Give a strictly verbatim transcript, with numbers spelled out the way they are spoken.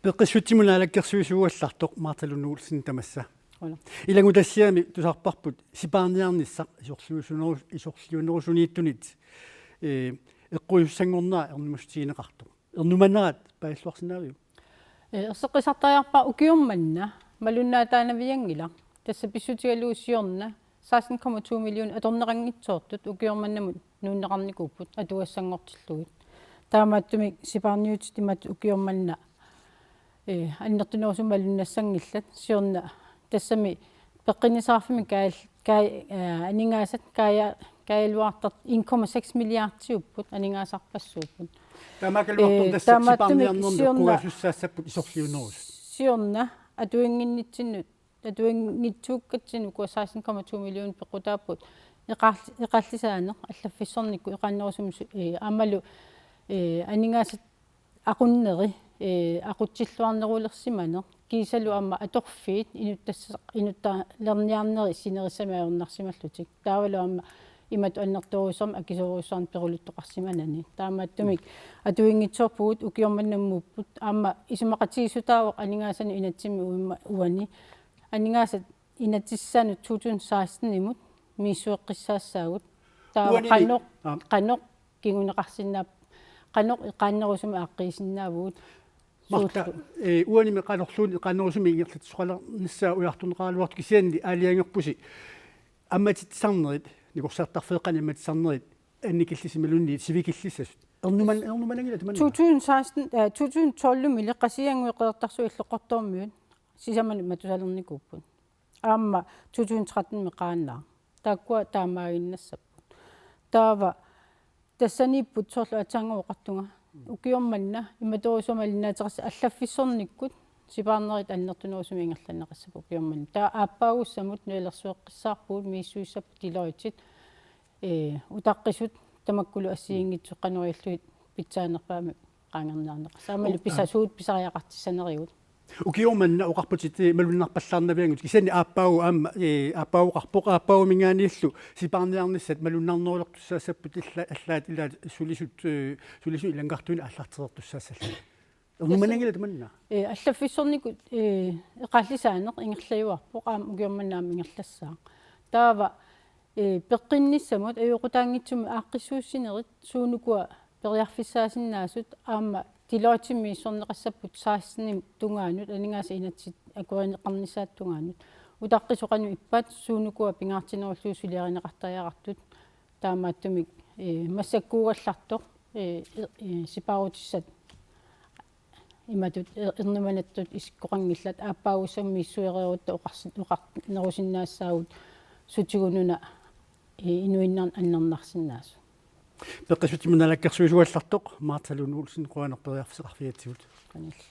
Peqqissutsimut naalakkersuisuugallartoq Martha Lund Olsen tamassa. Qujanaq. Ilanngutassiami tusarparput sipaarniarnissaq isorliusuneru-, isorliunerusuniittunit, ee, eqquisussanngornera ernumassutigineqartoq. Ernumanerat paajulluarsinnaaviuk? Ee, erseqqissartariaqarpara ukioq manna malunnaataanavianngilaq. Tassa pissutigalugu siorna seksten komma to million atorneqanngitsoortut ukioq mannamut nuunneqarnikuupput atugassanngortillugit. Taamaattumik sipaarniutit imatut ukioq manna, ee, annertunerusumik malunnassanngillat siorna tassami peqqinnissaqarfimmi kaaj-, kaaj-, ee, aningaasat kaaja-, kaajaluartartut en komma seks milliardiupput aningaasarpassuupput. Taamaakkaluartoq, ee, tassa taamaattumik sipaarniarnermi siorna eqqugaassussaassapput isorliunerusut. Siorna atuinnginnitsinnut, atuinngitsuukkatsinnut ukua seksten komma to million peqqutaapput eqaal-, eqaallisaaneq allaffissornikkut eqaannerusumik su-, ee, aammalu, ee, aningaasat aqunneri, ee, aqutsilluarnerulersimaneq, kiisalu aamma atorfiit inuttass-, inuttalerniarneri sinerissami ajornarsimallutik. Taavalu aamma imatut annertoorujussuarmik akisoorujussuarnik peruluttoqarsimanani. Taamaattumik atuinngitsoorpugut, ukioq manna muupput, aamma isumaqatigiissutaavoq aningaasanut inatsimmi uimma-, uani. Aningaasat inatsisissaannut to tusind seksten-imut misissueqqissaassaagut. Taava uanili-, qanoq, aa, qanoq kinguneqarsinnaap-, qanoq eqaannerusumik aaqqiisinnaavugut. Martha, suullu-, ee, uanimi qanorluunniit eqaannerusumik ingerlatsisoqalernissaa ujartorneqaraluartoq, kisianni aalajangerpusi ammatitsisarnerit, nikorsaartarfeeqqani ammatitsisarnerit annikillisut imaluunniit sivikillissasut. Ernuman-, ernumananngilaq tamanna? To tusind seksten, ee, to tusind tolv-imi Qasigiannguit Qeqertarsuit Illoqqortoormiut sisamanut matusalernikuupput. Aamma to tusind tretten-imi qaannaaq. Taakkua taamaaginnassapput. Taava tassaniipput soorlu aatsaannguaq oqartunga. Ukioq manna imatorujussuarmik aliinnaateqarsi-, allaffissornikkut sipaarnerit annertunerusumik ingerlanneqassapput ukioq manna. Taava aappaagussamut nalilersueqqissaarpugut misissuissapput Deloitte, ee, utaqqisut tamakkulu assigiinngitsut qanoq ilillugit pitsaanerpaamik qaangerniarneqassapput. Aammalu, uu, pisa-, aa, suut pisariaqartissanerigut. Ukioq manna oqarputit, ee, malunnarpallaarnavianngilaq, kisianni aappaagu aamma, ee, aappaagu oqarpoq, aappaaguminngaanniillu sipaarniarnissat malunnarnerulertussaassapput illa-, allaat ilaat sulisut, ee, sulisut ilanngartuinnaq aallartereertussaassallutik. Ernumananngilaq tamanna? Ee, allaffissornikkut, ee, eqaallisaaneq ingerlajuarpoq, aamma ukioq manna aamma ingerlassaaq. Taava, ee, peqqinnissamut ajoqutaanngitsumik aaqqissuussinerit suunukua periarfissaasinnaasut, aamma Deloitte misissorneqassapput seksten-ip tungaanut, aningaasat inatsit akuerineqarnissaata tungaanut. Utaqqisut qanoq ippat, suunukua pingaartinnerullugu suliarineqartariaqartut, taamaattumik, ee, massakkuugallartoq, ee, ee, ee, sipaarutissat imatut, ee, ernumanersut isikkoqanngillat, aappaagussamut misissuereerutta oqarsi-, oqarnerusinnaassaagut sutigununa, ee, inuinnarni annernarsinnaasoq. Peqqissutsimut naalakkersuisuugallartoq Martha Lund Olsen, qujanaq periarfissaqarfigatsigut. Qanillu.